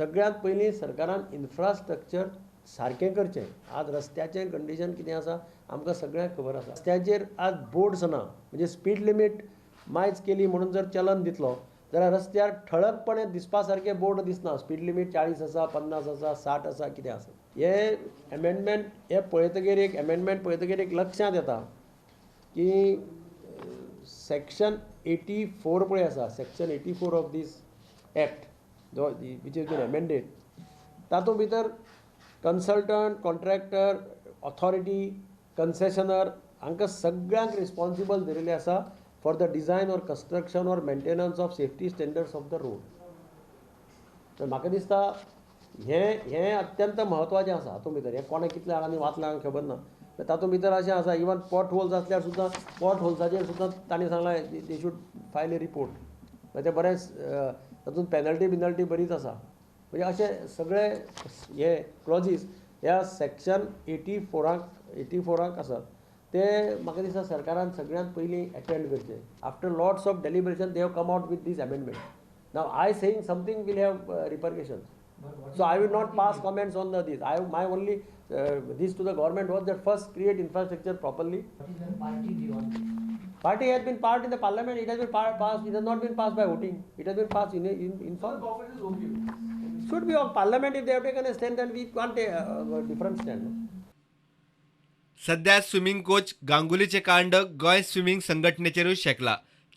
सगळ्यांत पयलीं सरकारान इन्फ्रास्ट्रक्चर सारकें करचें. आज रस्त्याचें कंडिशन कितें आसा आमकां सगळ्यांक खबर आसा. रस्त्याचेर आज बोर्ड्स ना, म्हणजे स्पीड लिमीट मायज केली म्हणून जर चलन दितलो जाल्यार रस्त्यार ठळकपणे दिसपा सारके बोर्ड दिसना. स्पीड लिमीट 40 आसा, 50 आसा, 60 आसा, कितें आसा. हे एमेंडमेंट हे पळयतगीर एक एमेंडमेंट पळयतगीर एक लक्षांत येता की सेक्शन 84 पळय आसा, section 84 of this act जो which is been amended, तातूंत भितर कन्सल्टंट, कॉन्ट्रॅक्टर, ऑथॉरिटी, कन्सेशनर हांकां सगळ्यांक रिस्पॉन्सिबल धरिल्लें आसा for the design or construction or maintenance of safety standards of the road. तर म्हाका दिसता हें हें अत्यंत म्हत्वाचें आसा. हातूंत भितर हें कोणें कितल्या जाणांनी वाचलां खबर ना, तातूंत भितर अशें आसा इवन पॉट होल्स आसल्यार सुद्दां पॉट होल्साचेर सुद्दां तांणी सांगलां they should file a report. ते बरेंच तातूंत पेनल्टी बिनल्टी बरीच आसा. म्हणजे अशे सगळे हे क्लॉजीस ह्या सेक्शन 84 आसात. ते म्हाका दिसता सरकारान सगळ्यांत पयलीं एटेंड करचें. After lots of deliberation they have come out with this amendment. Now I saying something will have repercussions. So I will not pass comments on the this. I my only this to the government was that first create infrastructure properly. What is your party view on this? Party has been part in the parliament. It has been passed. It has not been passed by voting. It has been passed in form. Government is okay. Should be of parliament. If they have taken a stand, then we can't take a different stand. सध्या swimming coach गांगुलीचे कांड Goa swimming संघटनेचेरूय शेकला.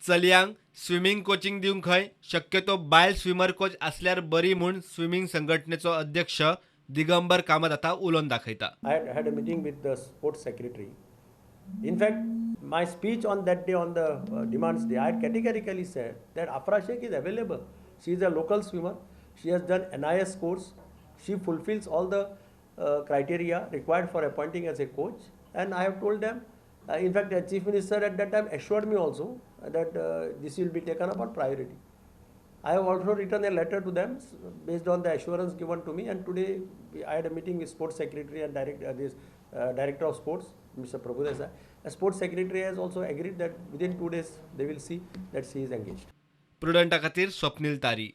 चलयांक swimming coaching दिवंक खंय शक्यतो बायल swimmer coach असल्यार बरी म्हूण swimming संघटनेचो अध्यक्ष दिगंबर कामत आता उलोवन दाखयता. I had a meeting with the sports secretary. In fact, my speech on that day, on the demands day, I had categorically said that Afra Sheikh is available. She is a local swimmer. She has done NIS course. She fulfills all the criteria required for appointing as a coach. And I have told them, in fact, the Chief Minister at that time assured me also that this will be taken up on priority. I have also written a letter to them based on the assurance given to me, and today I had a meeting with Sports Secretary and Director of Sports, Mr. Prabhu Desai. The Sports Secretary has also agreed that within 2 days they will see that she is engaged. प्रुडंटा खातीर स्वप्नील तारी.